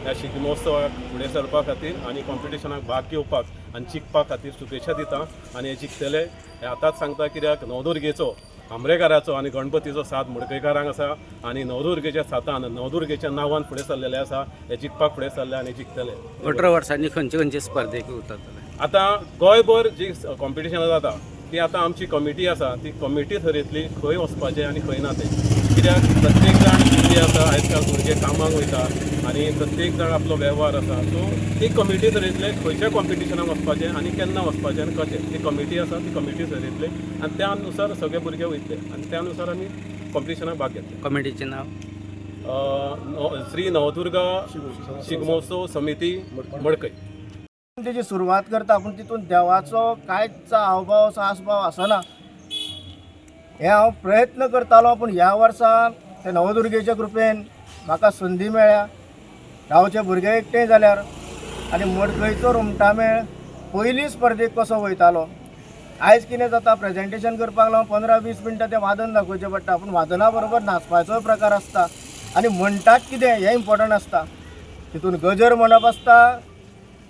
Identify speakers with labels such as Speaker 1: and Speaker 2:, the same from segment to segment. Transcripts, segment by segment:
Speaker 1: ह्या शिगमोत्सवाक फुडें सरपा खातीर आनी कॉम्पिटिशनाक भाग घेवपाक आनी जिखपा खातीर शुभेच्छा दिता आनी हे जिखतले हे आतांच सांगता, कित्याक नवदुर्गेचो, आमरेकाराचो आनी गणपतीचो साथ मडकयकारांक आसा आनी नवदुर्गेच्या साथान, नवदुर्गेच्या नांवान फुडें सरलेले आसा. हे जिखपाक फुडें सरले आनी जिखतले.
Speaker 2: 18 वर्सांनी खंयचे खंयचे स्पर्धेक उतरतले?
Speaker 1: आतां गोंयभर जी कॉम्पिटिशनां जाता ती आतां आमची कमिटी आसा, ती कमिटी थरयतली खंय वचपाचें आनी खंय ना तें, कित्याक प्रत्येक जाण बिजी आसा. आयज काल भुरगे कामाक वयता आनी प्रत्येक जाण आपलो वेव्हार आसा. सो ती कमिटी थरयतले खंयच्या कॉम्पिटिशनाक वचपाचें आनी केन्ना वचपाचें आनी कशें. ती कमिटी आसा, ती कमिटी थरयतले आनी त्या अनुसार सगळे भुरगे वयतले आनी त्या अनुसार आमी कॉम्पिटिशनाक भाग घेतले.
Speaker 2: कमिटीचें नाव?
Speaker 1: श्री नवदुर्गा शिगमोत्सव समिती, मडकय.
Speaker 3: तेजी सुरवात करता, पूण तितून देवाचो कांयच हावभाव असो आसभाव आसना. हें हांव प्रयत्न करतालो, पूण ह्या वर्सा ते नवदुर्गेच्या कृपेन म्हाका संदी मेळ्ळ्या. गांवचे भुरगे एकठांय जाल्यार आनी मडकयचो रोमटामेळ पयली स्पर्धेक कसो वयतालो. आयज कितें जाता, प्रेजेंटेशन करपाक लागून 15-20 मिनटां तें वादन दाखोवचें पडटा, पूण वादना बरोबर नाचपाचोय प्रकार आसता आनी म्हणटात कितें हें इम्पोर्टंट आसता. तितून गजर म्हणप आसता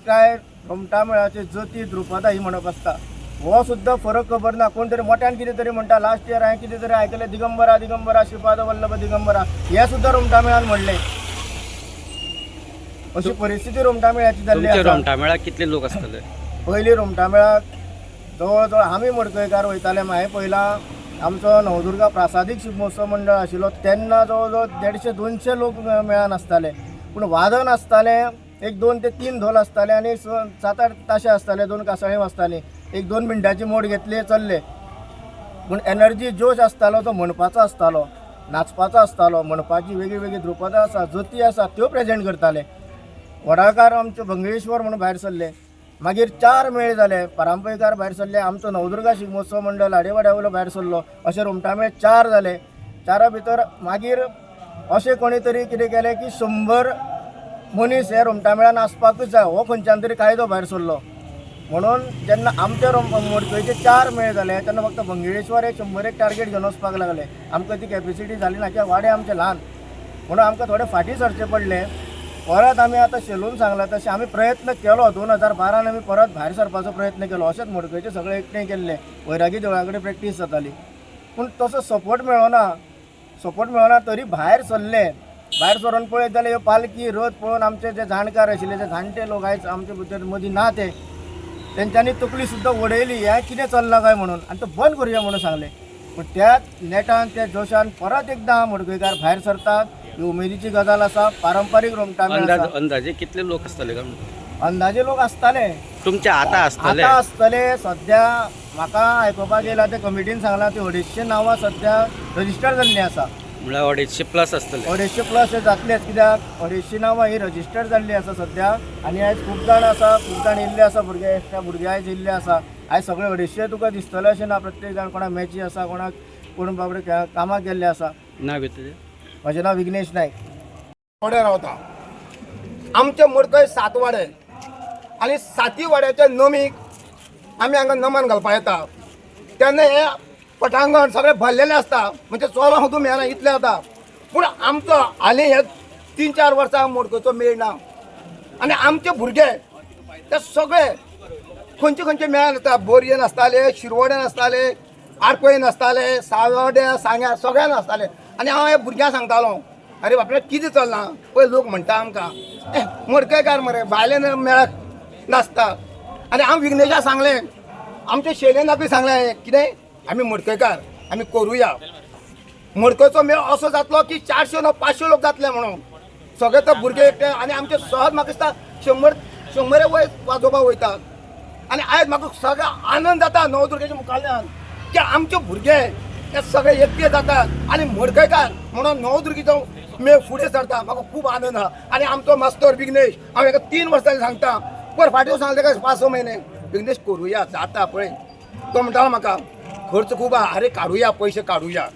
Speaker 3: काय रोमटामेळाचे जती, द्रुपदा ही म्हणप आसता, हो सुद्दां फरक खबर ना. कोण तरी मोठ्यान कितें तरी म्हणटा. लास्ट इयर हांवें कितें तरी आयकलें, "दिगंबरा दिगंबरा श्रीपाद वल्लभ दिगंबरा", हें सुद्दां रोमटामेळान म्हणलें. अशी परिस्थिती रोमटामेळाची जाल्ली
Speaker 2: तुमच्या
Speaker 3: आसा.
Speaker 2: रोमटामेळाक कितले लोक आसतले?
Speaker 3: पयलीं रोमटामेळाक जवळ जवळ आमी मडकयकार वयताले. हांवें पयला, आमचो नवदुर्गा प्रासादीक शिगमोत्सव मंडळ आशिल्लो तेन्ना जवळ जवळ 150-200 लोक मेळान आसताले. पूण वादन आसतालें, एक दोन ते तीन धोल आसताले आनी सात आठ ताशे आसताले, दोन कासाळीं वाजतालीं. एक दोन मिनटांची मोड घेतली, चल्ले. पूण एनर्जी, जोश आसतालो तो म्हणपाचो आसतालो, नाचपाचो आसतालो. म्हणपाची वेगळी वेगळी ध्रुपदां आसा, जती आसा, त्यो प्रेजेंट करताले. वडाळकार आमचे भंगेश्वर म्हणून भायर सरले. मागीर चार मेळ जाले, पारांपयकार भायर सरले, आमचो नवदुर्गा शिगमोत्सव मंडळ लाडेवाड्या वयलो भायर सरलो. अशे रोमटामेळ चार जाले. चारा भितर मागीर अशें कोणी तरी कितें केलें की 100 मनीस हे रोमटामेळान आसपाकूच जाय, हो खंयच्यान तरी कायदो भायर सरलो. म्हणून जेन्ना आमच्या रोम मडकयचे चार मेळ जाले तेन्ना फक्त भंगिळेश्वर एक 100 एक टार्गेट घेवन वचपाक लागले. आमकां ती कॅपेसिटी जाली ना, कित्याक वाडे आमचे ल्हान, म्हणून आमकां थोडे फाटीं सरचें पडलें. परत आमी आतां शेलून सांगलां तशें आमी प्रयत्न केलो. 2012न आमी परत भायर सरपाचो प्रयत्न केलो. अशेंच मडकयचे सगळे एकठांय केल्ले, वैरागी देवळा कडेन प्रॅक्टीस जाताली, पूण तसो सपोर्ट मेळना. सपोर्ट मेळना तरी भायर सरले. भायर सरून पळयत जाल्यार ह्यो पालखी, रथ पळोवन आमचे जे जाणकार आशिल्ले, जे जाणटे लोक आयज आमचे भितर मदीं ना, ते तेंच्यांनी तकली सुद्दां वडयली, हें कितें चल्लां काय म्हणून आनी तो बंद करुया म्हणून सांगलें. पूण त्याच नेटान, त्या जोशान परत एकदां मडकयकार भायर सरतात, ही उमेदीची गजाल आसा. पारंपारीक रोमटामेळ
Speaker 2: अंदाज
Speaker 3: आसा.
Speaker 2: अंदाजे कितले लोक आसतले काय?
Speaker 3: अंदाजे लोक आसताले.
Speaker 2: तुमचे आतां आसतले?
Speaker 3: आतां आसतले. सद्या म्हाका आयकुपाक येयला, ते कमिटीन सांगलां, ती 250 नांवां सद्या रजिस्टर जाल्लीं आसा.
Speaker 2: म्हळ्यार 250 प्लस आसतले.
Speaker 3: 250 प्लस हे जातलेच, कित्याक 250 नांवां ही रजिस्टर जाल्ली आसा सद्या आनी आयज खूब जाण आसा, खूब जाण येयल्ले आसा. भुरगे, एक्स्ट्रा भुरगे आयज येयल्ले आसा. आयज सगळे 250 तुका दिसतले अशें ना. प्रत्येक जाण कोणाक मॅची आसा, कोणाक कोण बाबडे कामाक गेल्ले आसा.
Speaker 2: नाव कितें तुजें?
Speaker 3: म्हजें नांव विघ्नेश नायक.
Speaker 4: वाड्यार रावता. आमचे मडकय सात वाडे आनी साती वाड्याच्या नमीक आमी हांगा नमन घालपाक येता तेन्ना हे पटांगण सगळें भरलेलें आसता, म्हणजे चोरां सुद्दां मेळना इतलें जाता. पूण आमचो हालीं हे 3-4 वर्सां मडकयचो मेळ ना आनी आमचे भुरगे ते सगळे खंयचे खंयचे मेळान आसता. बोरयेन आसताले, शिरवड्यान आसताले, आरपयन आसताले, सावड्या, सांग्या सगळ्यान आसताले. आनी हांव ह्या भुरग्यांक सांगतालो, अरे बापरे, कितें चल्लां पळय, लोक म्हणटा आमकां, ए मडकयकार मरे भायल्यान मेळाक नाचता. आनी हांव विघ्नेशाक सांगलें, आमच्या शैलेंद्राकूय सांगलें, कितें आमी मडकयकार आमी करुया. मडकयचो मेळ असो जातलो की 400 ना 500 लोक जातले म्हणून सगळे तर भुरगे एकटे. आनी आमचे सहज म्हाका दिसता 100 100 वयर वाजोवपाक वयतात. आनी आयज म्हाका सगळो आनंद जाता नवदुर्गेच्या मुखाल्यान की आमचे भुरगे हे सगळे एकटे जातात आनी मडकयकार म्हणून नवदुर्गेचो मेळ फुडें सरता. म्हाका खूब आनंद आहा. आनी आमचो मास्तर विघ्नेश, हांव हेका 3 वर्सां सांगता, पर फाटीं सांगलें काय 5-6 म्हयने, विघ्नेश करुया, जाता पळय. तो म्हणटालो म्हाका खर्च खूब आहा. अरे काडुया, पयशे काडुया.